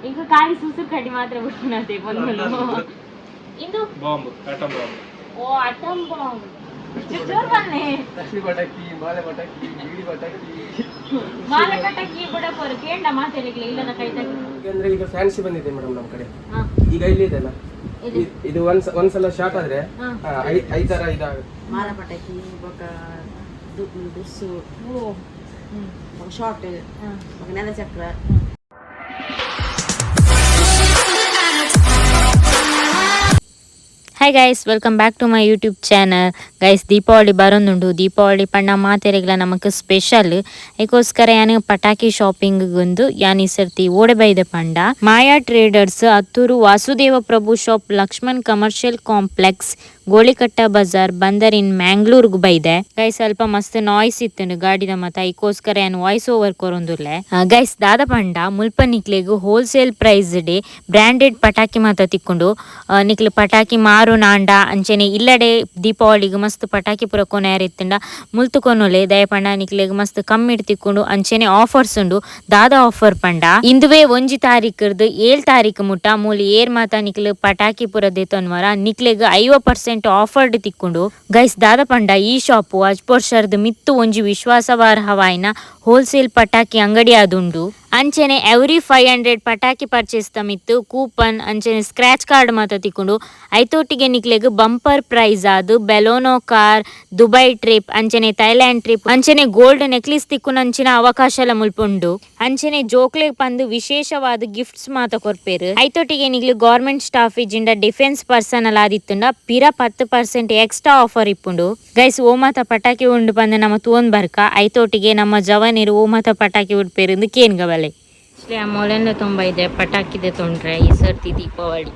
ಇಂಕ ಖಾಲಿ ಸುಸುರು ಕಡ್ಡಿ ಮಾತ್ರ ಬಿಡ್ತಾನತೆ ಬಂದನು. ಇಂದು ಬಾಂಬ್, ಆಟಮ್ ಬಾಂಬ್. ಓ ಅಟಮ್ ಬಾಂಬ್ ಚೂರ್ ಬನ್ನಿ. ಲಕ್ಷ್ಮಿ ಪಟಾಕಿ, ಮಾಲೆ ಪಟಾಕಿ, ಬೀಡಿ ಪಟಾಕಿ. ಮಾಲೆ ಪಟಾಕಿ ಬಿಡ ಪೋರು ಕೇಂಡ ಮಾತಾಡಿಗ್ಲಿ ಇಲ್ಲದ ಕೈ ತಗಿ. ಅಂದ್ರೆ ಈಗ ಫ್ಯಾನ್ಸಿ ಬಂದಿದೆ ಮೇಡಮ್ ನಮ್ಮ ಕಡೆ. ಹಾ. ಈಗ ಇಲ್ಲಿ ಇದೆ ಅಲ್ಲ, ಇಲ್ಲಿ. ಇದು ಒಂದ್ಸಲ ಶಾರ್ಟ್ ಆದ್ರೆ ಹಾ. I ತರ ಇದಾಗುತ್ತೆ. ಮಾಲ ಪಟಾಕಿ ಬೊಕ ದುರ್ಸು. ಓ ಹ್ಮ್. ಬೊಕ ಶಾರ್ಟ್. ಹಾ. ಬೊಕ ನೆಲಚಕ್ರ. Hi guys, welcome back to my YouTube channel. Guys, Deepavali ಬರೋದುಂಡು. Deepavali ಪಣ್ಣ ಮಾತೆರೆಗ್ಲ ನಮಕ್ ಸ್ಪೆಷಲ್. ಐಕೋಸ್ಕರ ಯಾನ್ ಪಟಾಕಿ ಶಾಪಿಂಗ್ ಗುಂದು ಯಾನ್ ಈ ಸರ್ತಿ ಓಡೆ ಬೈದೆ ಪಂಡ Maya traders, Attur Vasudeva Prabhu shop, Lakshman commercial complex, Gollikatta Bazaar, Bandar in ಮ್ಯಾಂಗ್ಳೂರ್ಗ್ ಬೈದೆ. ಗೈಸ್, ಸ್ವಲ್ಪ ಮಸ್ತ್ ನಾಯ್ಸ್ ಇತ್ತು ಗಾಡಿದ ಮತ, ಐಕೋಸ್ಕರ ಯಾನ್ ವಾಯ್ಸ್ ಓವರ್ ಕೊರೊಂದುಲ್ಲೆ. ಗೈಸ್, ದಾದ ಪಂಡ ಮುಲ್ಪ ನಿಕ್ಲೆಗ್ ಹೋಲ್ಸೇಲ್ ಪ್ರೈಸ್ ಡೆ ಬ್ರಾಂಡೆಡ್ ಪಟಾಕಿ ಮಾತ ತಿಕ್ಕೊಂಡು. ನಿಕ್ಲು ಪಟಾಕಿ ಮಾರು ನಾಂಡ ಅಂಚನೆ ಇಲ್ಲಡೆ ದೀಪಾವಳಿಗ್ ಮಸ್ತ್ ಪಟಾಕಿ ಪೂರ ಕೊನೆಯರ್ ಇತ್ತುಂಡ ಮುಲ್ತು ಕೊನೊಲೆ. ದಯಪಂಡ ನಿಕ್ಲೆಗ್ ಮಸ್ತ್ ಕಮ್ಮಿಡ್ ತಿಕ್ಕೊಂಡು. ಅಂಚನೆ ಆಫರ್ಸ್ ಉಂಡು. ದಾದ ಆಫರ್ ಪಂಡ ಇಂದುವೆ 1 ತಾರೀಕರ್ದು 7 ತಾರೀಕು ಮುಟ್ಟ ಮೂಲು ಏರ್ ಮಾತ ನಿಕ್ಲು ಪಟಾಕಿ ಪೂರ ದೆತೊನ್ವರ ನಿಕ್ಲೆಗ್ 50% ಆಫರ್ ತಿಕ್ಕೊಂಡು. ಗೈಸ್, ದಾದ ಪಂಡ ಈ ಶಾಪು ಅಜ್ಪೋರ್ಷರ್ದ್ ಮಿತ್ತು ಒಂಜಿ ವಿಶ್ವಾಸವಾರ್ಹವಾಯಿನ ಹೋಲ್ಸೇಲ್ ಪಟಾಕಿ ಅಂಗಡಿ ಆದುಂಡು. ಅಂಚನೆ ಎವ್ರಿ 500 ಪಟಾಕಿ ಪರ್ಚೇಸ್ ಮಿತ್ತು ಕೂಪನ್ ಅಂಚನೆ ಸ್ಕ್ರಾಚ್ ಕಾರ್ಡ್ ಮಾತ ತಿಕ್ಕೊಂಡು. ಐತೊಟ್ಟಿಗೆ ನಿಕ್ಲೆಗ್ ಬಂಪರ್ ಪ್ರೈಸ್ ಆದ್ ಬೆಲೋನೋ ಕಾರ್, ದುಬೈ ಟ್ರಿಪ್ ಅಂಚನೆ ಥೈಲ್ಯಾಂಡ್ ಟ್ರಿಪ್ ಅಂಚನೆ ಗೋಲ್ಡ್ ನೆಕ್ಲೆಸ್ ತಿಕ್ಕುನಂಚಿನ ಅವಕಾಶಲ ಮುಲ್ಪುಂಡು. ಅಂಚನೆ ಜೋಕ್ಲೆಗ್ ಪಂದು ವಿಶೇಷವಾದ ಗಿಫ್ಟ್ಸ್ ಮಾತ ಕೊರ್ಪೇರು. ಐತೊಟ್ಟಿಗೆ ನಿಕ್ಲು ಗವರ್ಮೆಂಟ್ ಸ್ಟಾಫ್ ಇಜಿಂಡ ಡಿಫೆನ್ಸ್ ಪರ್ಸನ್ ಆದಿತ್ತುಂಡ ಪಿರ 10% ಎಕ್ಸ್ಟ್ರಾ ಆಫರ್ ಇಪ್ಪುಂಡು. ಗೈಸ್, ಓ ಮಾತ ಪಟಾಕಿ ಉಂಡು ಪಂದು ನಮ್ಮ ತೂವೊಂದು ಬರ್ಕ. ಐತೊಟ್ಟಿಗೆ ನಮ್ಮ ಜವನಿರು ಓ ಮಾತ ಪಟಾಕಿ ಉಡ್ಪೇರು ಇಂದು ಕೇನ್ಗ ಬಲೆ. ಮೊಲೆಲ್ಲ ತುಂಬ ಇದೆ ಪಟಾಕಿದೆ ತೊಂಡ್ರೆ ಈ ಸರ್ತಿ ದೀಪಾವಳಿ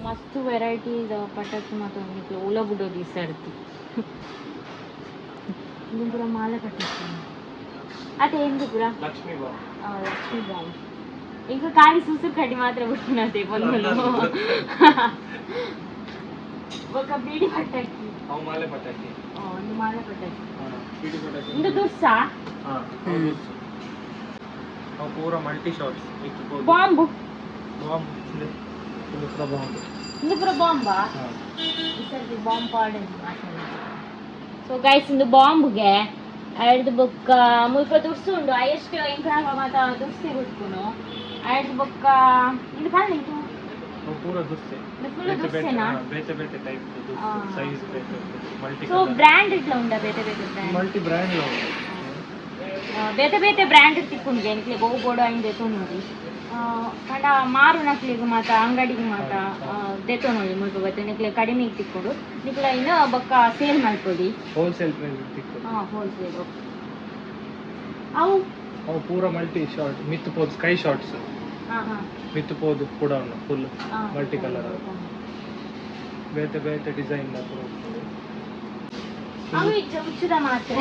ಮಸ್ತ್ ವೆರೈಟಿ ಇದೆ ಪಟಾಕಿ ಮಾತ್ರ. ಉಲ ಬಿಡೋದು ಈ ಸರ್ತಿ. ಇದು ಪೂರ ಮಾಲೆ ಪಟಾಕಿ ಅದೇ ಎಂದು ಪೂರ. ಲಕ್ಷ್ಮಿ ಬಾಂಬ್. ಲಕ್ಷ್ಮಿ ಬಾಂಬ್. ಈಗ ಖಾಲಿ ಸುಸುರು ಕಡ್ಡಿ ಮಾತ್ರ ಬಿಡ್ತಾನತೆ ಬಂದನು. ಬೊಕ ಬೀಡಿ ಪಟಾಕಿ. ಅವು ಮಾಲೆ ಪಟಾಕಿ. ಒಂದು ಮಾಲೆ ಪಟಾಕಿ. ಹಾ, ಬೀಡಿ ಪಟಾಕಿ. ಇಂದು ದುರ್ಸಾ. ಹಾ, ಹೌದು. ಅವು ಪೂರ ಮಲ್ಟಿ ಶಾಟ್ಸ್ ಇತ್ತು. ಬಾಂಬು. ಬಾಂಬ್, ಇದು ಪೂರ ಬಾಂಬ್. ಇಂದು ಪೂರ ಬಾಂಬಾ? ಹಾ. ಈ ಸರ್ತಿ ಬಾಂಬ್ ಪಾಡ್. ಸೊ ಗೈಸ್, ಇಂದು ಬಾಂಬ್ಗೆ ಐಡ್ದು ಬೊಕ್ಕ ಮುಲ್ಪ ದುರ್ಸು ಉಂಡು. ಅಯೆಸ್ಟ್ ಇಂಕ ಮಾತ ದುರ್ಸೆ ಬಿಟ್ಕುನು. ಐಡ್ದು ಬೊಕ್ಕ ಇಂದು ಪನ್ನೆ ಇದು. ಅವು ಪೂರ ದುರ್ಸೆ. ಇದು ಫುಲ್ ಬೇತೆ ಬೇತೆ. ದುರ್ಸೆನಾ? ಹಾ, ಬೇತೆ ಬೇತೆ ಟೈಪ್. ಹಾ. ಸೈಜ್ ಬೇತೆ, ಮಲ್ಟಿ. ಸೊ ಬ್ರ್ಯಾಂಡ್ ಇಟ್ಲ ಉಂಡ ಬೇತೆ ಬೇತೆ ಬ್ರ್ಯಾಂಡ್? ಮಲ್ಟಿ ಬ್ರ್ಯಾಂಡ್ ಉಂಟು. ಬೇತೆ ಬೇತೆ ಬ್ರ್ಯಾಂಡ್ ತಿಕ್ಕುಂಡು. ಎಂಕ್ಲೆಗ್ ಒವು ಬೋಡು ಐನ್ ದೆತೊನೊಲಿ. ಪಂಡ ಮಾರುನಕ್ಲೆಗ್ ಮಾತ ಅಂಗಡಿಗ್ ಮಾತ ದೆತೊನೊಲಿ. ಮುಲ್ಪ ಬತ್ತ್ ನಿಕ್ಲೆಗ್ ಕಡಿಮೆಗ್ ತಿಕ್ಕುಂಡು. ನಿಕ್ಲ ಐನ್ ಬೊಕ್ಕ ಸೇಲ್ ಮಲ್ಪೊಲಿ. ಹೋಲ್ಸೇಲ್ ಪ್ರೈಸ್ ತಿಕ್ಕು. ಹಾ, ಹೋಲ್ಸೇಲ್. ಅವು? ಅವು ಪೂರ ಮಲ್ಟಿ ಶಾಟ್ ಮಿತ್ ಪೋದು ಸ್ಕೈ ಶಾಟ್ಸ್. ಹಾ ಹಾ ಮಿತ್ ಪೋದು ಕೂಡ ಉಂಡು ಫುಲ್ ಮಲ್ಟಿ ಕಲರ್, ಬೇತೆ ಬೇತೆ ಡಿಸೈನ್ ಪೂರ ಉಂಟು. ಅವು ಇಜ್ಜ ಉಚ್ಚುದ ಮಾತ್ರ?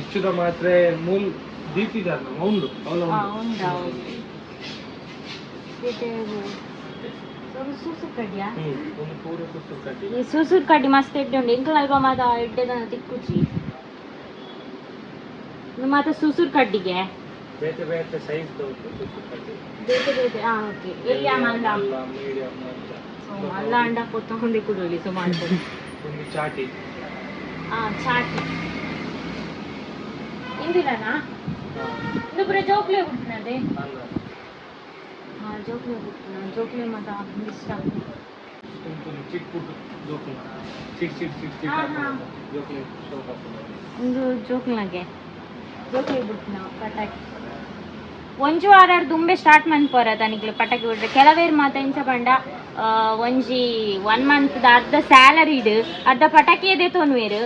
ಇಚ್ಚುದ ಮಾತ್ರ ಮೂಲ್ ದೀಪಿದಾರ್ನ ಉಂಡು ಅವಲ. ಉಂಡಾ? ಉಂಡು. ಬೇತೆ ಒಂದು ಸುಸುರು ಕಡ್ಡಿಯಾ? ಒಂದು ಪೂರ ಸುಸುರು ಕಡ್ಡಿ. ಈ ಸುಸುರು ಕಡ್ಡಿ ಮಸ್ತ್ ಎಡ್ಡೆ ಉಂಡು. ಎಂಕಲ್ ಅಲ್ಪ ಮಾತ ಎಡ್ಡೆದನ ತಿಕ್ಕುಜಿ. ಇದು ಮಾತ ಸುಸುರು ಕಡ್ಡಿಗೆ. ಬೇತೆ ಬೇತೆ ಸೈಜ್ ಉಂಟು ಸುಸುರು ಕಡ್ಡಿ. ಬೇತೆ ಬೇತೆ, ಹಾ, ಓಕೆ. ಎಲ್ಲಿ ಮಲ್ಲ? ಮಲ್ಲ, ಮೀಡಿಯಂ ಅಂತ. ಸೊ ಮಲ್ಲ ಅಂಡ ಪೊತ್ತೊಂದೆ ಕುಡೋಲಿ. ಸೊ ಮಾಡ್ಬೋದು. ಒಂದು ಚಾಟಿ. ಹಾ, ಚಾಟಿ ಇಂದಿಲನಾ? ಇಂದು ಪೂರ ಜೋಕ್ಲೆ ಬಿಡ್ತನದೆ. ಅಲ್ಲ. ಹಾ, ಜೋಕ್ಲೆ ಬಿಡ್ತನ. ಜೋಕ್ಲೆ ಮಾತ ಇಷ್ಟ. ಚಿಕ್ಕ ಪುಟ್ಟ ಜೋಕ್ಲೆ, ಚಿಕ್ಕ ಚಿಕ್ಕ ಚಿಕ್ಕ ಚಿಕ್ಕ. ಹಾ, ಹಾ. ಜೋಕ್ಲೆ ಶೋಕ್ ಹಾಕೋದು. ಒಂದು ಜೋಕ್ಲಾಗೆ ಜೋಕ್ಲೆ ಬಿಡ್ತನ ಪಟಾಕಿ. ಒಂಜಿ ವಾರ ದುಂಬೆ ಸ್ಟಾರ್ಟ್ ಮನ್ಪೋರ ತನಿಕ್ಲು ಪಟಾಕಿ ಬಿಡ್ರೆ. ಕೆಲವೇರು ಮಾತ ಇಂಚ ಪಂಡ ಒಂಜಿ ಒನ್ ಮಂತ್ ಅರ್ಧ ಸ್ಯಾಲರಿ ಇಡು ಅರ್ಧ ಪಟಾಕಿ ದೆತೊನುವೆರ್.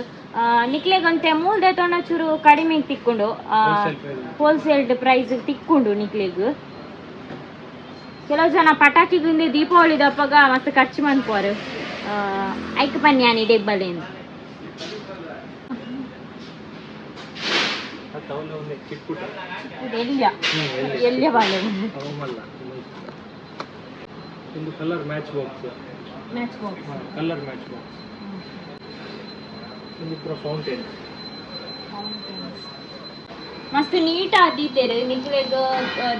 ನಿಕ್ಲೆಗಂತೆ ಮೂಲ್ ದೆತೊಂಡ ಚೂರು ಕಡಿಮೆ ತಿಕ್ಕೊಂಡು. Wholesale price. ಹೋಲ್ಸೇಲ್ ಪ್ರೈಸ್ ತಿಕ್ಕೊಂಡು ನಿಕ್ಲೆಗ್. ಕೆಲವು ಜನ ಪಟಾಕಿಗಿಂದ ದೀಪಾವಳಿ ದಪ್ಪಗ ಮಸ್ತ್ ಖರ್ಚು ಮನ್ಪೋರು. ಐಕ್ ಪನ್ಯಾನಿ ಡೆಬ್ಬಲೇನು. ಅದು ಅವನ ಒಂದೇ ಚಿಕ್ಕ ಪುಟ್ಟ. ಎಲ್ಲಿಯ? ಎಲ್ಲಿಯ ಬಾಲೆ? ಅವು ಮಲ್ಲ. ಒಂದು colour match box. Match box. Colour match box. ಒಂದು ಪೂರ ಫೌಂಟೇನ್. ಮಸ್ತ್ ನೀಟ್ ಆದಿತ್ತೇರು ನಿಕ್ಲೆಗ್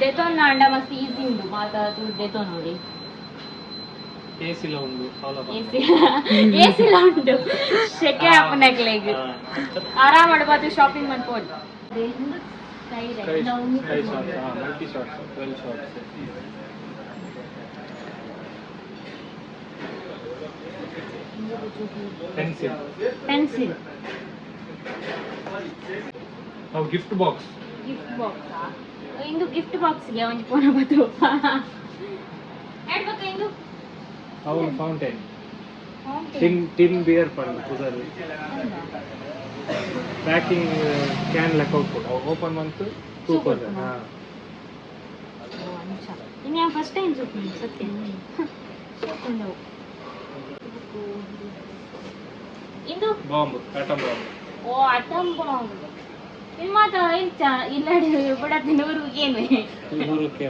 ದೆತೊನ್ನ ಅಂಡ ಮಸ್ತ್ ಈಸಿ ಉಂಡು ಮಾತ ದೆತೊನೊಲಿ. ಎಸಿ ಲ ಉಂಡು ಸೌಲಭ್ಯ. ಎಸಿ ಲ ಉಂಡು ಶೆಕೆ ಆಪುನಕ್ಲೆಗ್ ಆರಾಮ ಬಾತು shopping ಮನ್ಪೊಲಿ. Sky sky shots, multi shots, 12 shots. Pencil. Pencil. ಅವು ಗಿಫ್ಟ್ ಬಾಕ್ಸ್. ಗಿಫ್ಟ್ ಬಾಕ್ಸ್ ಇಂದು ಗಿಫ್ಟ್ ಬಾಕ್ಸ್ ಗೆ ಒಂಜಿ ಪೋನ ಬತ್ತು ಹೇಳ್ಬೇಕು ಇಂದು. ಅವು ಫೌಂಟೈನ್ ಟಿನ್ ಟಿನ್ ಬಿಯರ್ ಪಂಡ್ ಪುದರ್ ಪ್ಯಾಕಿಂಗ್ can ಲೆಕ್ಕ ಉಪ್ಪುಂಡು ಅವು ಓಪನ್ ಮಂತ್ ಸೂಪರ್. ಹಾಂ. ಇನ್ನು ಫಸ್ಟ್ ಟೈಮ್ ಸೂಪರ್ ಸತ್ಯ ಸೂಪರ್ ಇಂದು. Bomb, atom bomb. ಓ ಅಟಮ್ ಬಾಂಬ್ ಇದು ಮಾತ್ರ ಇಂಚ ಇಲ್ಲಡೆ ಬಡತ್ತಿನ ಊರಿಗೆ ಏನು ಊರುಕ್ಕೆ.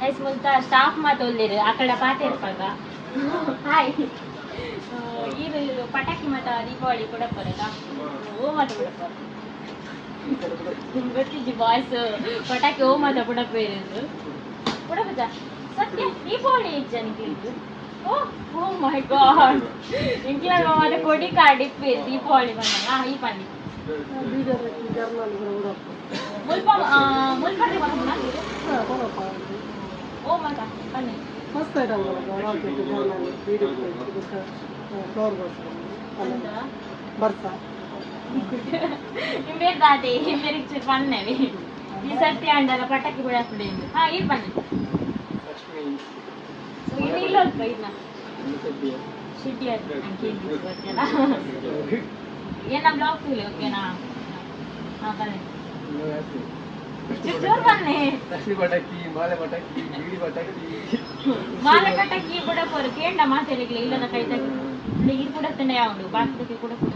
ಐಸ್ ಮುಲ್ತ ಸ್ಟಾಫ್ ಮಾತ ಒಲ್ಲೇರು ಆ ಕಡೆ ಪಾತೆ ಇರ್ಪಾಗ. ಹಾಯ್, ಈರು ಪಟಾಕಿ ಮಾತ ದೀಪಾವಳಿ ಕೊಡಪ್ಪರಲ್ಲ ಓ ಮಾತ ಕೊಡಪ್ಪ ಗೊತ್ತಿಜ್ಜಿ ಬಾಯ್ಸ್ ಪಟಾಕಿ ಓ ಮಾತ ಕೊಡಪ್ಪ ಇರೋದು ಕೊಡಪ್ಪಜ ಸತ್ಯ ದೀಪಾವಳಿ ಇಜ್ಜ ನಿಕ್ಲೆಗ್. ಓ ಓ ಮೈ ಗಾಡ್, ಇಂಕ್ಲ ಮಾತ ಕೊಡಿ ಕಾರ್ಡ್ ಇಪ್ಪೆ ದೀಪಾವಳಿ ಬಂದಾಗ ಈ ಪನ್ನಿ ಮುಲ್ಪ ಮುಲ್ಪ ಓ ಮಾತ ಪನ್ನಿ. ಮಸ್ತ್ item rocket, beedi, flower box ಬರ್ಸ. ಇಂಬೇರ್ ದಾದೆ ಇಂಬೇರಿಗೆ ಚೂರು ಪನ್ನೆವಿ ಈ ಸರ್ತಿ ಅಂಡಲ್ಲ ಪಟಾಕಿ ಬಿಡಾಕ್ಬಿಡಿ. ಹಾ ಇರ್ ಬನ್ನಿ. ಇನ್ನು ಇಲ್ಲ ಅಲ್ಪ ಇನ್ನ ಶೆಟ್ಟಿ ಅದು ನಂಗೆ ಗೊತ್ತಿಲ್ಲ ಏನ ಬ್ಲಾಗ್ ಫೀಲ್ ಓಕೆನಾ. ಹಾ ಬನ್ನಿ ಚೂರು ಚೂರು ಬನ್ನಿ. ಲಕ್ಷ್ಮಿ ಪಟಾಕಿ, ಮಾಲೆ ಪಟಾಕಿ, ಬೀಡಿ ಪಟಾಕಿ. ಮಾಲೆ ಪಟಾಕಿ ಬಿಡപ്പോರು ಕೇಂಡ ಮಾತೆಲಿಗ್ಲ ಇಲ್ಲದ ಕೈ ತಗಿ ಇರ್ ಕೂಡ ತಿಂಡ ಉಂಡು ಬಾಕಿದಕ್ಕೆ ಕೂಡ ಕೂಡ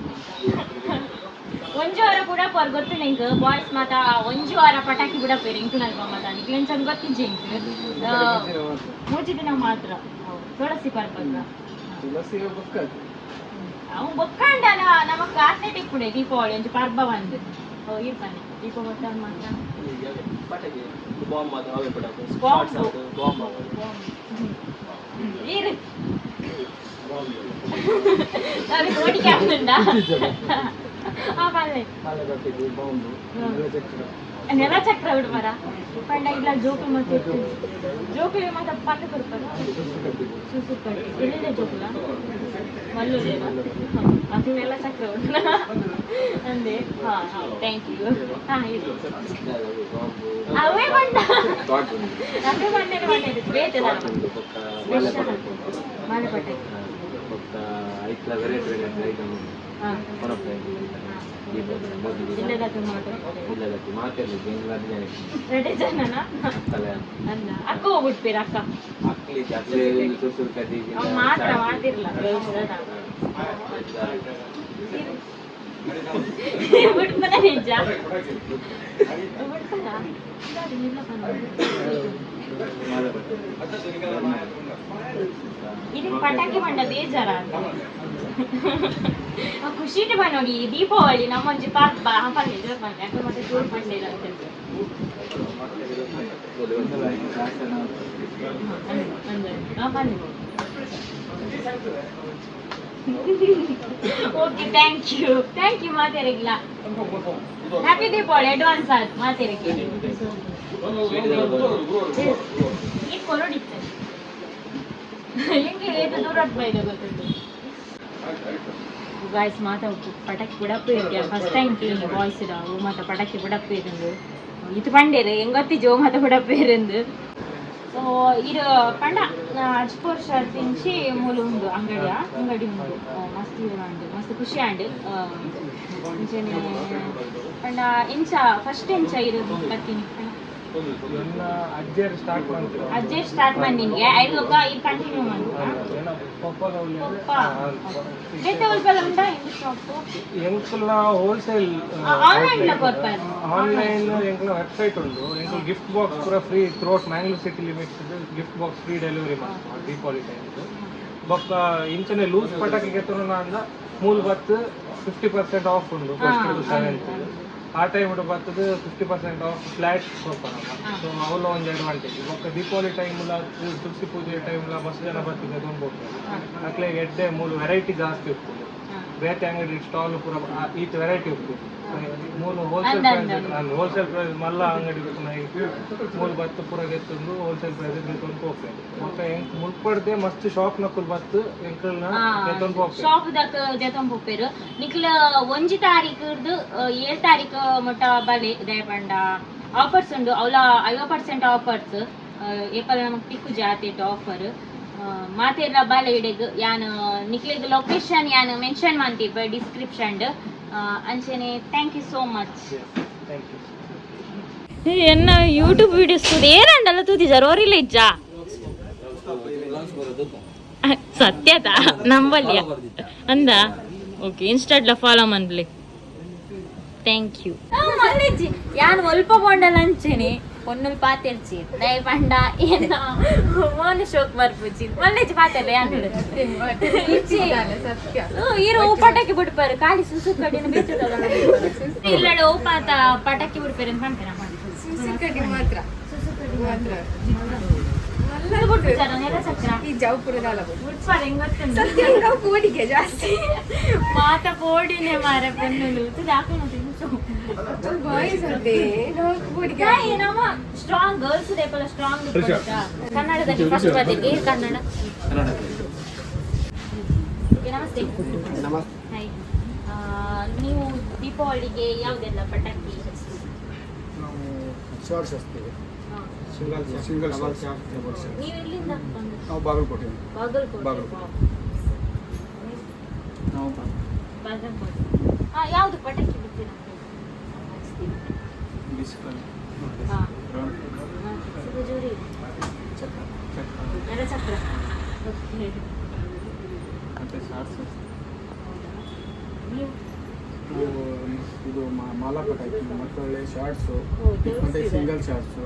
ಒಂಜಿ ವಾರ ಕೂಡ ಪೋರ್ ಗೊತ್ತು ನಿಂಕ್ ಬಾಯ್ಸ್ ಮಾತ ಒಂಜಿ ವಾರ ಪಟಾಕಿ ಬಿಡಪೇರು ಇಂಕು ನಲ್ಪ ಮಾತ ನಿಕ್ಲೆಂಚನ್ ಗೊತ್ತಿಜ್ಜಿ ಇಂಕ್ ಮೂಜಿ ದಿನ ಮಾತ್ರ ತುಳಸಿ ಪರ್ಪದ. ತುಳಸಿ ಬೊಕ್ಕ. ಅವು ಬೊಕ್ಕಂಡಲ ನಮಕ್ ಆತ್ನೆಟ್ ಇಪ್ಪುಡೆ ದೀಪಾವಳಿ ಒಂಜಿ ಪರ್ಬ ಬಂದು. ಓ ಇರ್ ಬನ್ನಿ ದೀಪ ಬೊಕ್ಕ ಮಾತ್ರ. ಪಟಾಕಿ ಬಾಂಬ್ ಅದು ಅವೇ ಪಟಾಕಿ. ಬಾಂಬ್. ಬಾಂಬ್. ಇರು ಅದು ಕೋಟಿಗೆ ಆಗ್ತುಂಡ ಆ ಪಲ್ಲೆ. ಮಾಲೆ ಪಟಾಕಿ, ಬಾಂಬ್, ಚಕ್ರ. ನೆಲ ಚಕ್ರ ಬಿಡು ಮರ ಪಂಡ ಇಲ್ಲ ಜೋಕುಲು ಮತ್ತೆ ಜೋಕುಲು ಮಾತ ಪಂಡ ಕೊಡ್ಪಾರ ಸುಸು ಕಟ್ಟಿ ಎಲ್ಲಿದೆ ಜೋಕುಲ ಮಲ್ಲೂರು ಅದು ನೆಲ ಚಕ್ರ ಬಿಡು ಅಂದೆ. ಹಾ ಹಾ thank you. ಹಾ ಇದು ಅವೇ ಬಂಡ ಅವೇ ಬಂಡೇನೆ ಬಂಡೇನೆ ಬೇತೆ ಮಾಲೆ ಪಟಾಕಿ. Variety variety item. ಹಾ. ಇಲ್ಲೆಲ್ಲ ಮಾತ್ರ. ರೆಡಿ ಜನನಾ ಅಂದ ಅಕ್ಕ ಹೋಗ್ಬಿಟ್ಪೀರ ಅಕ್ಕ. ಅವ್ನು ಮಾತ್ರ ಮಾಡ್ತಿರ್ಲ ಬಿಟ್ಪದ ನಿಜ ಬಿಟ್ಪದ. ಇದು ಪಟಾಕಿ ಬಂಡ ಬೇಜಾರ ಅಂತ ಖುಷಿಟ್ ನೋಡಿ ದೀಪಾವಳಿ ನಮ್ಮೊಂಜಿ ಪರ್ಬ ಪಲ್ಲೆ ಜೋರ್ ಬಂಡೆ ಯಾಕೆ ಮತ್ತೆ ಜೋರ್ ಬಂಡೆ ಇಲ್ಲ ಅಂತ ಬನ್ನಿ. Okay, thank you thank you ಮಾತಾಡಿಲ್ಲ. ಹ್ಯಾಪಿ ದೀಪಾವಳಿ ಅಡ್ವಾನ್ಸ್ ಆಯ್ತು ಮಾತಾಡಕ್ಕೆ. ಈ ಕೊರಡಿತ್ತು ಹೆಂಗೆ ಏತು ದೂರ ಬೈದ ಗೊತ್ತುಂಟು ಗಾಯ್ಸ್. ಮಾತ ಪಟಾಕಿ ಬಿಡಪ್ಪು ಇರ್ತೀಯ ಫಸ್ಟ್ ಟೈಮ್ ಕೇಳಿ ಬಾಯ್ಸ್ ಇದಾವು ಮಾತ ಪಟಾಕಿ ಬಿಡಪ್ಪು ಇರಂದು ಇದು ಪಂಡೇರು ಹೆಂಗೊತ್ತಿ ಜೋ ಮಾತ ಬಿಡಪ್ಪು ಇರಂದು. ಸೊ ಇದು ಪಂಡ ಅಜ್ಪೋರ್ ತಿಂಚಿ ಮೂಲು ಉಂಡು ಅಂಗಡಿಯ ಅಂಗಡಿ ಉಂಡು ಮಸ್ತ್ ಇದು ಉಂಡು ಮಸ್ತ್ ಖುಷಿ ಆಂಡ್ ಇಂಚನೆ ಪಂಡ ಇಂಚ ಫಸ್ಟ್ ಇಂಚ ಇರೋದು ಬರ್ತೀನಿ. ಎನ್ನ ಅಜ್ಜಿಯರು ಸ್ಟಾರ್ಟ್ ಮಾಡ್ತಾರೆ. ಅಜ್ಜಿ ಸ್ಟಾರ್ಟ್ ಮಾಡಿ ಐದು ಇದು ಕಂಟಿನ್ಯೂ ಮಾಡಿ. ಏನೋ ಪಪ್ಪ. ಪಪ್ಪ ಬೇತೆ ಉಲ್ಪೆಲ್ಲ ಉಂಟಾ ಇಂದು ಶಾಪು? ಎಂಕಲ್ನ ಹೋಲ್ಸೇಲ್. ಆನ್ಲೈನ್ ಲ ಕೊರ್ಪರ್? ಆನ್ಲೈನ್ ಎಂಕಲ್ನ ವೆಬ್ಸೈಟ್ ಉಂಟು. ಎಂಕಲ್ ಗಿಫ್ಟ್ ಬಾಕ್ಸ್ ಪೂರ free throughout Mangalore city limits gift box free delivery ಮಾಡ್ತಾರೆ ದೀಪಾವಳಿ ಟೈಮ್. ಬೊಕ್ಕ ಇಂಚನೆ ಲೂಸ್ ಪಟಾಕಿ ಕೆತ್ತನ ಅಂದ ಮೂಲು ಬತ್ತು 50% ಆಫ್ ಉಂಡು ಫಸ್ಟ್ ಟು ಸೆವೆಂತ್. ಆ ಟೈಮ್ ಬರ್ತದೆ 50% ಆಫ್ ಫ್ಲಾಟ್ ಕೊಡ್ಪಾರ. ಸೊ ಅವಲ ಒಂಜಿ ಅಡ್ವಾಂಟೇಜ್. ಬೊಕ್ಕ ದೀಪಾವಳಿ ಟೈಮ್ ತುಳಸಿ ಪೂಜೆ ಟೈಮ್ ಮಸ್ತ್ ಜನ ಬರ್ತದೆ ಅದೊಂದು ಹೋಗ್ತಾರೆ. ಅಕ್ಲೆಗ್ ಎಡ್ಡೆ ಮೂಲು ವೆರೈಟಿ ಜಾಸ್ತಿ ಇರ್ತದೆ. ಬೇತೆ ಅಂಗಡಿ ಸ್ಟಾಲ್ ಪೂರ ಈತ್ ವೆರೈಟಿ ಇರ್ತದೆ. ಮೂಲು ಹೋಲ್ಸೇಲ್ ಪ್ರೈಸ್, ಹೋಲ್ಸೇಲ್ ಪ್ರೈಸ್ ಮಲ್ಲ ಅಂಗಡಿ ಮೂಲು ಬತ್ತು ಪೂರ ಗೆತ್ತುಂಡು ಹೋಲ್ಸೇಲ್ ಪ್ರೈಸ್ ಗೆತ್ತೊಂದು ಪೋಪೆ. ಬೊಕ್ಕ ಎಂಕ್ ಮುಲ್ಪಡ್ದೆ ಮಸ್ತ್ ಶಾಪ್ ನಕುಲ್ ಬತ್ತು ಎಂಕಲ್ನ ಗೆತ್ತೊಂದು ಪೋಪೆ. ಶಾಪ್ ದಕ್ ದೆತೊಂದು ಪೋಪೆರ್ ನಿಕ್ಲ. 1 ತಾರೀಕು 7 ತಾರೀಕು ಮುಟ್ಟ ಬಲೆ ದಯಪಂಡ ಆಫರ್ಸ್ ಉಂಡು. ಅವಲ 50% ಆಫರ್ಸ್ ಏಪಲ ನಮಕ್ ತಿಕ್ಕು ಜಾತಿ ಆಫರ್. ಮಾತೆರ್ಲ ಬಾಲೆ ಇಡೆಗ್. ಯಾನ್ ನಿಕ್ಲೆಗ್ ಲೊಕೇಶನ್ ಯಾನ್ ಮೆನ್ಷನ್ ಮಂತಿಪ್ಪ ಡಿಸ್ಕ್ರಿಪ್ಷನ್. ಅಂಚನೆ thank you so much. Thank you. ಎನ್ನ ಯೂಟ್ಯೂಬ್ ವಿಡಿಯೋಸ್ ತೂದು ಏನಂಡಲ್ಲ ತೂತಿಜಾರ ಓರಿಲ್ಲ ಇಜ್ಜಾ ಸತ್ಯತ ನಂಬಲ್ಯ ಅಂದ. ಓಕೆ, ಇನ್ಸ್ಟಾಡ್ಲ ಫಾಲೋ ಮನ್ಪ್ಲೆ. Thank you. ಯಾನ್ ಒಲ್ಪ ಬೋಂಡಲ ಅಂಚೆನೆ ಪೊನ್ನುಲ್ ಪಾತೆರ್ಚಿ ದಯ ಪಂಡ ಏನ ಮೋನ ಶೋಕ್ ಬರ್ಪುಚಿ ಮಲ್ಲೆಜ್ಜಿ ಪಾತೆರ್ಲ ಯಾನ್. ಈರು ಪಟಾಕಿ ಬಿಡ್ಪಾರು ಖಾಲಿ ಸುಸು ಕಡಿನ ಬೇಚದ ಇಲ್ಲಡ ಓಪಾತ ಪಟಾಕಿ ಬಿಡ್ಪಾರೆ ಅಂತ ಪನ್ಪೆನ. ಸುಸುಕಡಿ ಮಾತ್ರ ಮಾತ್ರ. ಬಿಡ್ಪಾರ ನೆಲ ಚಕ್ರ. ಈ ಜೌಪುರದಲ್ಲ. ಬಿಡ್ಪಾರೆ ಹೆಂಗ್ ಗೊತ್ತುಂಟು? ಸತ್ಯ ಪೋಡಿಗೆ ಜಾಸ್ತಿ. ಮಾತ ಪೋಡಿನೆ ಮಾರ ಪೊನ್ನುಲು ದಾಖಲು. ಬಾಯ್ಸ್ ಅದೇ ನಾವು ಪೋಡಿಗೆ. ನಮ್ಮ ಸ್ಟ್ರಾಂಗ್ ಗರ್ಲ್ಸ್ ದೇಪಲ ಸ್ಟ್ರಾಂಗ್. ಕನ್ನಡದಲ್ಲಿ ಫಸ್ಟ್ ಬಂದಿದ್ದು ಏರ್ ಕನ್ನಡ. Okay, ನಮಸ್ತೆ. ನಮಸ್ತೆ. ಹಾಯ್. ನೀವು ದೀಪಾವಳಿಗೆ ಯಾವುದೆಲ್ಲ ಪಟಾಕಿ? ನಾವು ಶಾರ್ಟ್ಸ್ ಹಚ್ತೀವಿ, single single double shot, double shot. ನೀವು ಎಲ್ಲಿಂದ ಬಂದದ್ದು? ನಾವು ಬಾಗಲಕೋಟೆ. ಬಾಗಲಕೋಟೆ. ಬಾಗಲಕೋಟೆ. ನಾವು ಬಾಗಲಕೋಟೆ. ಹಾ, ಯಾವುದು ಪಟಾಕಿ ಬಿಡ್ತೀರಾ? ಹಚ್ತೀವಿ. ಬಿಸ್ಕಲ್. ಹಾ ಹಾ, ಸ್ವಲ್ಪ ಜೋರಿ. ಚಕ್ರ. ನೆಲ ಚಕ್ರ, ಓಕೆ. ಮತ್ತು ಶಾರ್ಟ್ಸ್. ಹೌದಾ? ನೀವು? ಇದು ಮಾಲಾ ಪಟಾಕಿ ಮತ್ತು ಒಳ್ಳೆ ಶಾರ್ಟ್ಸು ಓ, ಮತ್ತು ಸಿಂಗಲ್ ಶಾರ್ಟ್ಸು.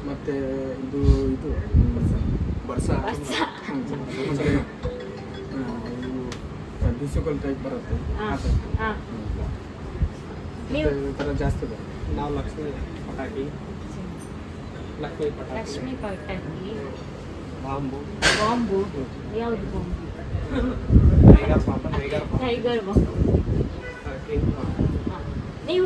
ಮತ್ತು ಇದು ಇದು ಬರ್ಸ. ಮತ್ತು ಇದು ಬಿಸುಕಲ್ ಟೈಪ್ ಬರುತ್ತೆ. ಆ ಥರ. ನೀವು? ಮತ್ತೆ ಈ ಥರ ಜಾಸ್ತಿ ಬರುತ್ತೆ. ನಾವು ಲಕ್ಷ್ಮೀ ಪಟಾಕಿ, ಲಕ್ಷ್ಮೀ ಪಟಾಕಿ. ಲಕ್ಷ್ಮೀ ಪಟಾಕಿ. ಬಾಂಬು. ಬಾಂಬು? ಯಾವುದು bomb? Tiger bomb, tiger bomb. Tiger bomb. King bomb. ನೀವು?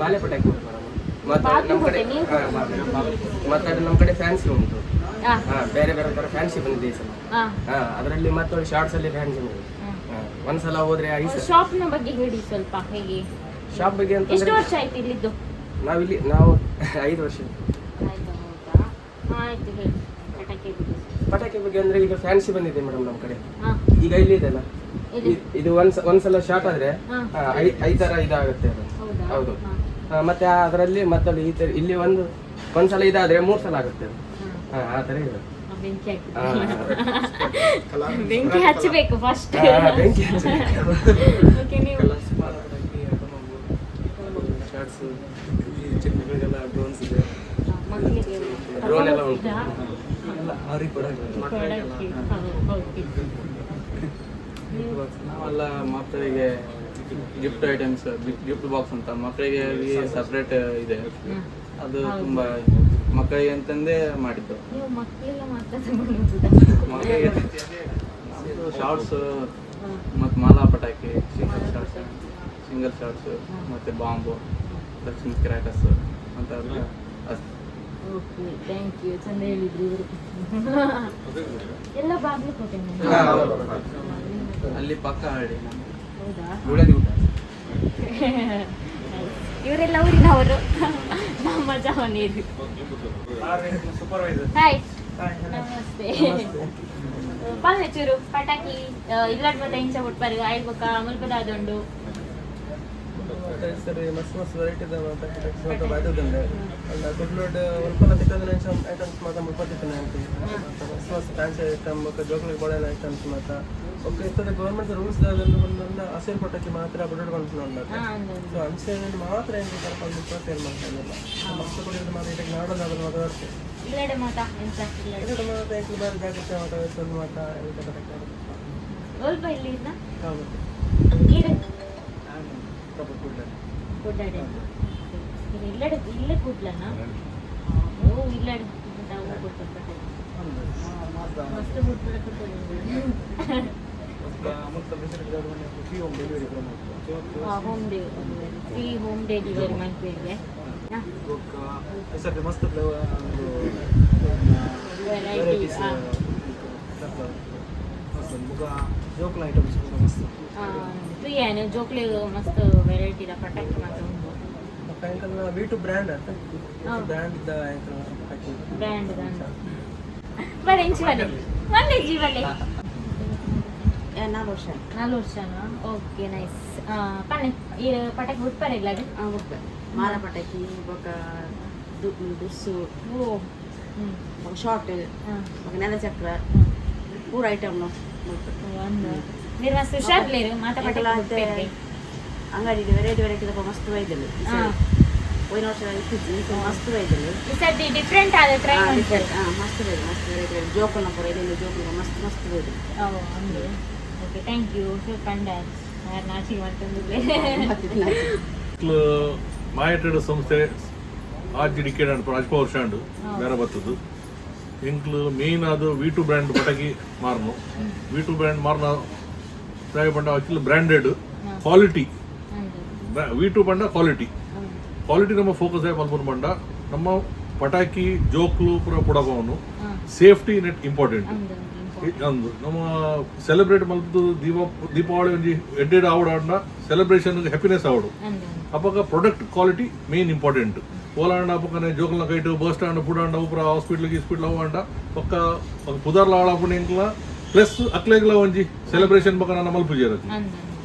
ಮಾಲೆ ಪಟಾಕಿ ಉಂಟು ಮೇಡಮ್. ಮತ್ತೆ ನಮ್ಮ ಕಡೆ ಬಾಗಲಕೋಟೆ ನೀವು? ಹಾ, ಬಾಗಲಕೋಟೆ. ಮತ್ತೆ ಅದು ನಮ್ಮ ಕಡೆ ಫ್ಯಾನ್ಸಿ ಉಂಟು. ಹಾ, ಬೇರೆ ಬೇರೆ ತರ ಫ್ಯಾನ್ಸಿ ಬಂದಿದೆ ಈ ಸಲ. ಹಾ, ಅದರಲ್ಲಿ ಮತ್ತೆ ಶಾರ್ಟ್ಸ್ ಅಲ್ಲಿ ಫ್ಯಾನ್ಸಿ ಬಂದಿದೆ. ಹಾ, ಒಂದ್ಸಲ ಹೋದ್ರೆ ಐದು ಶಾಪ್ನ ಬಗ್ಗೆ ಹೇಳಿ ಸ್ವಲ್ಪ, ಹೇಗೆ? ಶಾಪ್ ಬಗ್ಗೆ ಎಷ್ಟು ಅಂತಂದ್ರೆ ವರ್ಷ ಆಯ್ತು ಇಲ್ಲಿದ್ದು? ನಾವಿಲ್ಲಿ ನಾವು 5 ವರ್ಷ. ಆಯ್ತು, ಹೌದಾ? ಹಾ, ಆಯ್ತು, ಹೇಳಿ ಪಟಾಕಿ ಬಗ್ಗೆ. ಪಟಾಕಿ ಬಗ್ಗೆ ಅಂದ್ರೆ ಈಗ ಫ್ಯಾನ್ಸಿ ಬಂದಿದೆ ಮೇಡಮ್ ನಮ್ಮ ಕಡೆ. ಈಗ ಇಲ್ಲಿ ಇದೆ ಅಲ್ಲ. ಎಲ್ಲಿ? ಇದು ಒಂದ್ಸಲ ಶಾರ್ಟ್ ಆದ್ರೆ ಐದ್ ತರ ಇದಾಗುತ್ತೆ ಅದು. ಹೌದಾ? ಹೌದು. ಮತ್ತೆ ಅದರಲ್ಲಿ ಮತ್ತೆ ಅಲ್ಲಿ ಈ ತರ ಇಲ್ಲಿ ಒಂದು ಒಂದ್ಸಲ ಇದಾದ್ರೆ ಮೂರ್ ಸಲ ಆಗುತ್ತೆ ಅದು. ಹಾ, ಆ ತರ ಇದೆ. ಬೆಂಕಿ ಹಾಕಿ ಬೆಂಕಿ ಹಚ್ಚಬೇಕು ಫಸ್ಟ್. ಬೆಂಕಿ ಹಚ್ಚಬೇಕು. ಓಕೆ, ನೀವು? ಶಾರ್ಟ್ಸ್, ಚಿಕ್ಕ ಮಕ್ಕಳಿಗೆಲ್ಲ ಡ್ರೋನ್ಸ್ ಇದೆ. ಮಕ್ಕಳಿಗೆ? ಡ್ರೋನ್ ಎಲ್ಲ ಉಂಟು. ಎಲ್ಲ ಅವ್ರಿಗೆ ಕೂಡ. ಕೊಡಕ್ಕೆ. ಓಕೆ. ನಾವೆಲ್ಲ ಮಕ್ಕಳಿಗೆ ಗಿಫ್ಟ್ ಐಟಮ್ಸ್, ಗಿಫ್ಟ್ ಬಾಕ್ಸ್ ಅಂತ ಮಕ್ಕಳಿಗೆ ಸಪ್ರೇಟ್ ಇದೆ. ಅದು ತುಂಬಾ ಮಕ್ಕಳಿಗೆ ಅಂತಂದೇ ಮಾಡಿದ್ದು. ನೀವು ಮಕ್ಕಳಿಗೆ ಮಾತ್ರ ತಗೊಂಡು? ಮಕ್ಕಳಿಗೆ ಶಾರ್ಟ್ಸ್ ಮತ್ತು ಮಾಲಾ ಪಟಾಕಿ, ಸಿಂಗಲ್ ಶಾರ್ಟ್ಸ್, ಸಿಂಗಲ್ ಶಾರ್ಟ್ಸ್ ಮತ್ತು ಬಾಂಬು, ಲಕ್ಷ್ಮಿ ಕ್ರ್ಯಾಕರ್ಸ್ ಅಂತ ಎಲ್ಲ ಅಷ್ಟೇ. Okay, thank you. ಚಂದ ಹೇಳಿದ್ರು ಇವರು. ಎಲ್ಲ ಬಾಗಲಕೋಟೆ? ಅಲ್ಲಿ ಪಕ್ಕ ಹಳ್ಳಿ ನಮ್ದು. ಹೌದಾ? ಗುಳದಿ ಊಟ. ಇವರೆಲ್ಲ ಊರಿನವರು, ನಮ್ಮ ಜವನೀರು. ಸೂಪರ್ವೈಸರ್. ಹಾಯ್, ನಮಸ್ತೆ. ಪಲ್ಲೆ ಚೂರು ಪಟಾಕಿ ಇಲ್ಲಡ್ ಬತ್ತ ಇಂಚ ಬಿಟ್ಪಾರು ಐಲ್ ಬೊಕ್ಕ ಮುಲ್ಪದ ಅದೊಂಡು. ಸರಿ, ಮಸ್ತ್ ಮಸ್ತ್ ವೆರೈಟಿ ಪಟಾಕಿ ಬೈದುಂಡೆ ಅಲ್ಲ. ಕುಡ್ಲೋಡ್ ಒಲ್ಪಲ ತಿಕ್ಕಂದ್ರೆ ಐಟಮ್ಸ್ ಮಾತ ಮುಲ್ಪ ತಿಕ್ಕನೆ ಅಂತಿ. ಮಸ್ತ್ ಮಸ್ತ್ ಫ್ಯಾನ್ಸಿ ಐಟಮ್ ಬೊಕ್ಕ ಜೋಕ್ಲಿಗೆ ಬೋಳೆನ ಐಟಮ್ಸ್ ಮಾತ. ಬೊಕ್ಕ ಇತ್ತದ ಗೌರ್ಮೆಂಟ್ ರೂಲ್ಸ್ ಬಂದ ಹಸಿರು ಪಟಾಕಿ ಮಾತ್ರ ಬುಡಡ್ ಬಂತು. ಸೊ ಅಂಚೆ ಮಾತ್ರ ಎಂಕ್ ಕರ್ಕೊಂಡು ಮುಲ್ಪ ಸೇಲ್ ಮಾಡ್ತಾ ಮಸ್ತ್ ಕುಡಿಯೋದು ಮಾತ್ರ ಇದಕ್ಕೆ ನಾಡೋದು ಅದನ್ನ ಮಾತ್ರ ಬರ್ತದೆ. ಇಲ್ಲಡೆ ಮಾತ ಎಂಚ ಇಲ್ಲಡೆ? ಇದಕ್ಕೆ ಮಾತ್ರ ಎಂಕ್ ಬಾರಿ ಜಾಗ್ರತೆ ಮಾತ ವಹಿಸೊಂದು ಮಾತ ಎಂತ ಪಟಾಕಿ. ಒಲ್ಪ ಇಲ್ಲಿ ಇದ್ನ? ಹೌದು. ಈಡು? ಪ್ರಾಪರ್ ಕುಡ್ಲ. ಕುಡ್ಲಡೆ. ಇಲ್ಲಡೆ ಇಲ್ಲೇ ಕುಡ್ಲನ? ಓ, ಇಲ್ಲಡೆ ಪಟಾಕಿ ಮಸ್ತ್ ಬುಡ್ಪುಡ. ಮತ್ತು ಫೆಸಿಲಿಟಿ ಫ್ರೀ ಹೋಮ್ ಡೆಲಿವರಿ ಕೂಡ ಮಾಡ್ತೀವಿ. Home delivery, free home delivery ಮಲ್ಪೆಗೆ. ಬೊಕ್ಕ ಈ ಮಸ್ತ್ ಫ್ಲೇವರ್ ಒಂದು ವೆರೈಟಿ. ವೆರೈಟೀಸ್ ಮಸ್ತ್. ಬೊಕ್ಕ ಜೋಕುಲ ಐಟಮ್ಸ್ ಕೂಡ ಮಸ್ತ್. ಏನು ಜೋಕ್ಲಿ ಮಸ್ತ್ ವೆರೈಟಿ ಪಟಾಕಿ ಮಾತ್ರ ಉಂಟು. ಎಂಕಲ್ನ ವಿ ಟು ಬ್ರ್ಯಾಂಡ್ ಅಂತ, ಬ್ರ್ಯಾಂಡ್ ಇದ್ದ ಎಂಕಲ್ನ ಪಟಾಕಿ. ಬ್ರ್ಯಾಂಡ್. ಬಲೆ ಇಂಚಿ ಬಲೆ ಬಲೆ ಜಿ ಬಲೆ. 4 ವರ್ಷ. 4 ವರ್ಷನಾ? Okay, nice. ಪನ್ನೆ, ಈ ಪಟಾಕಿ ಬುಟ್ಪರೆ ಇಲ್ಲ ಅದು? ಉಪ್ಪೆ ಮಾಲ ಪಟಾಕಿ, ಬೊಕ ದುರ್ಸು, ಓ ಹ್ಞೂ. ಬೊಕ ಶಾರ್ಟ್, ಬೊಕ ನೆಲಚಕ್ರ, ಪೂರ ಐಟಮ್. ಒಂದು ನೀರು ಮಸ್ತ್ ಹುಷಾರ್ಲೇರು ಮಾತ ಪಟಾಕಿ ಬುಟ್ಪೆರ್ಗೆ. ಅಂಗಡಿ ವೆರೈಟಿ ವೆರೈಟಿ ಮಸ್ತ್ ಬೈದಲು. ಹೋಯಿನ ವರ್ಷ ಇತ್ತಿಜ್ಜಿ, ಈ ಸಲ ಮಸ್ತ್ ಬೈದಲು. ಈ ಸರ್ತಿ ಡಿಫ್ರೆಂಟ್ ಆದ ಟ್ರೈ ಮಾಡ್ತಾರೆ. ಮಸ್ತ್ ಬೈದು, ಮಸ್ತ್ ವೆರೈಟಿ ವೆರೈಟಿ ಜೋಕುಲ್ನ ಪೂರ ಇಲ್ಲಿ ಜೋಕುಲ್ನ ಮಸ್ತ್ ಮಸ್ತ್ ಬೈದು. ಓ ಹಂಗೆ. Okay, thank you sir. ಪಂಡ ಯಾರು ನಾಚಿಗೆ ಮಾಡ್ತಂದಿಲ್ಲ. ಮಾಯಟೆಡ್ ಸಂಸ್ಥೆ ಆಜಿ ಡಿಕೇಡ್ ಅಂಡ್ ಅಲ್ಪ ವರ್ಷ ಅಂಡು ಬೇರೆ ಬರ್ತದ್ದು. ಎಂಕ್ಲು ಮೇನ್ ಅದು ವಿ ಟು ಬ್ರ್ಯಾಂಡ್ ಪಟಾಕಿ ಮಾರ್ನು. ವಿ ಟು ಬ್ರ್ಯಾಂಡ್ ಮಾರ್ನ ದಾಯ ಪಂಡ ಆಕ್ಚುಲಿ ಬ್ರ್ಯಾಂಡೆಡ್ ಕ್ವಾಲಿಟಿ. ವಿ ಟು ಪಂಡ ಕ್ವಾಲಿಟಿ. ಕ್ವಾಲಿಟಿ ನಮ್ಮ ಫೋಕಸ್ ಆಗಿ ಮಲ್ಪುನ ಪಂಡ ನಮ್ಮ ಪಟಾಕಿ ಜೋಕ್ಲು ಪೂರ ಪುಡಪವನು ಸೇಫ್ಟಿ ನೆಟ್ ಇಂಪಾರ್ಟೆಂಟ್ ಅಂದು ನಮ್ಮ ಸೆಲೆಬ್ರೇಟ್ ಮಲ್ಪದು. ದೀಪಾವಳಿ ಒಂಜಿ ಎಡ್ಡೆಡ್ ಆವಡ ಆಂಡ ಸೆಲೆಬ್ರೇಷನ್ ಹ್ಯಾಪಿನೆಸ್ ಆವಡು. ಅಪಗ ಪ್ರಾಡಕ್ಟ್ ಕ್ವಾಲಿಟಿ ಮೇನ್ ಇಂಪಾರ್ಟೆಂಟ್. ಓಲಾಂಡ ಅಪಗನೆ ಜೋಕಲ್ನ ಕೈಟು ಬಸ್ ಸ್ಟ್ಯಾಂಡ್ ಪುಡಾಂಡ ಉಪರ ಹಾಸ್ಪಿಟ್ಲ್ ಗಿಸ್ಪಿಟ್ಲ್ ಅವಾಂಡ ಪಕ್ಕ ಪುದರ್ಲ ಆಳಾಪುಣ ಎಂಕ್ಲ ಪ್ಲಸ್ ಅಕ್ಲೆಗ್ಲ ಒಂಜಿ ಸೆಲೆಬ್ರೇಷನ್ ಬಕ್ಕ ನನ್ನ ಮಲ್ಪುಜೇರ.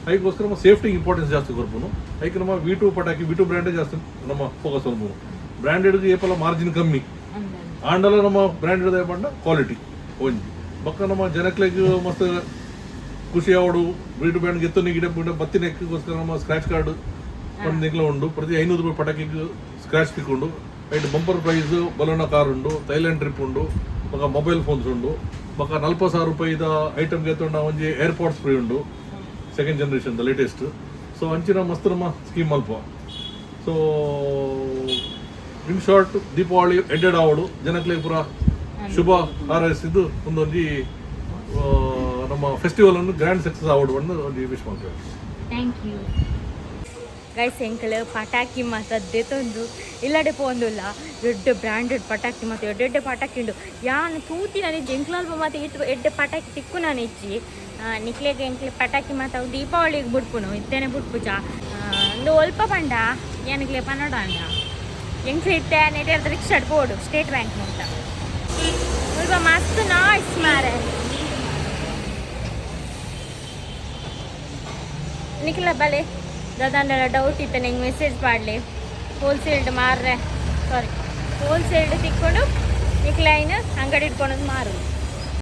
ಅದಕ್ಕೋಸ್ಕರ ನಮ್ಮ ಸೇಫ್ಟಿ ಇಂಪಾರ್ಟೆನ್ಸ್ ಜಾಸ್ತಿ ಕೊರ್ಪುನು. ಐಕ್ ನಮ್ಮ ವಿ ಟು ಪಟಾಕಿ, ವಿ ಟು ಬ್ರ್ಯಾಂಡೇ ಜಾಸ್ತಿ ನಮ್ಮ ಫೋಕಸ್ ಮಲ್ಪುನು. ಬ್ರ್ಯಾಂಡೆಡ್ ಏಪಲ ಮಾರ್ಜಿನ್ ಕಮ್ಮಿ ಆಂಡಲ ನಮ್ಮ ಬ್ರ್ಯಾಂಡೆಡ್ ಪಂಡ ಕ್ವಾಲಿಟಿ ಒಂಜಿ. ಬೊಕ್ಕ ನಮ್ಮ ಜನಕ್ಲೆಗ್ ಮಸ್ತ್ ಖುಷಿ ಆವಡು. ವಿ ಟು ಬ್ರ್ಯಾಂಡ್ ಗೆತ್ತೊಂದು ಗಿಡ ಗಿಡ ಬತ್ತಿನೆಕ್ಕೋಸ್ಕರ ನಮ್ಮ ಸ್ಕ್ರಾಚ್ ಕಾರ್ಡ್ ಒಂದು ತಿಂಗಳ ಉಂಡು. ಪ್ರತಿ 500 ರೂಪಾಯಿ ಪಟಾಕಿಗೆ ಸ್ಕ್ರಾಚ್ ತಿಕ್ಕೊಂಡು ಐಟ್ ಬಂಪರ್ ಪ್ರೈಸ್ ಬಲೋನ ಕಾರ್ ಉಂಡು, ಥೈಲ್ಯಾಂಡ್ ಟ್ರಿಪ್ ಉಂಡು, ಬೊಕ್ಕ ಮೊಬೈಲ್ ಫೋನ್ಸ್ ಉಂಡು. ಬೊಕ್ಕ 40,000 ರೂಪಾಯಿದ ಐಟಮ್ ಗೆತ್ತೊಂಡ ಒಂಜಿ ಏರ್ಪಾಡ್ಸ್ ಫ್ರೀ ಉಂಡು, second generation the latest. So ಅಂಚಿನ ಮಸ್ತ್ ನಮ್ಮ scheme ಮಲ್ಪ. So in short, Deepavali ಎಡ್ಡೆಡ್ ಆವಡು, ಜನಕ್ಲೆಗ್ ಪೂರ ಶುಭ ಹಾರೈಸಿದ್ದು ಒಂದೊಂಜಿ ನಮ್ಮ ಫೆಸ್ಟಿವಲ್ ಅನ್ನು ಗ್ರ್ಯಾಂಡ್ ಸಕ್ಸಸ್ ಆವಡು ಒಂದು ಒಂಜಿ ವಿಶ್ ಮಾಡ್ತೇವೆ. Thank you guys. ಎಂಕಲ್ ಪಟಾಕಿ ಮಾತ ದೆತೊಂದು ಇಲ್ಲಡೆ ಪೋಂದುಲ್ಲ. ದೊಡ್ಡ ಬ್ರ್ಯಾಂಡೆಡ್ ಪಟಾಕಿ ಮತ್ತು ಎಡ್ಡೆ ಪಟಾಕಿ ಉಂಡು. ಯಾನ್ ತೂತಿ ನಾನು ಎಂಕ್ಲಲ್ಪ ಮಾತ ಇತ್ತು ಎಡ್ಡೆ ಪಟಾಕಿ ತಿಕ್ಕು ನಾನು ಇಚ್ಚಿ. ನಿಕ್ಲೆಗ್ ಎಂಕ್ಲೆ ಪಟಾಕಿ ಮಾತ ಅವು ದೀಪಾವಳಿಗೆ ಬುಡ್ಪುನು, ಇತ್ತೇನೆ ಬುಡ್ಪುಜ. ಒಂದು ಒಲ್ಪ ಪಂಡ ಏನಕ್ಲೆ ಪನ್ನಡ ಅಂಡ ಎಂಕ್ಲೆ ಇತ್ತೆ ನೆಟೆ ರಿಕ್ಷಾಡ್ ಪೋಡು ಸ್ಟೇಟ್ ಬ್ಯಾಂಕ್ ಅಂತ. ಸ್ವಲ್ಪ ಮಸ್ತ್ ನಾಯ್ಸ್ ಮಾರೆ. ನಿಖಿಲ ಬಲೆ ದಾದಾಂಡಲ ಡೌಟ್ ಇತ್ತು ನಿಂಗೆ ಮೆಸೇಜ್ ಪಾಡಲಿ. ಹೋಲ್ಸೇಲ್ಡ್ ಮಾರ್ರೆ, ಸಾರಿ, ಹೋಲ್ಸೇಲ್ಡ್ ತಿಕ್ಕೊಂಡು ನಿಕ್ಲೈನ್ ಅಂಗಡಿ ಇಟ್ಕೊಂಡು ಮಾರು.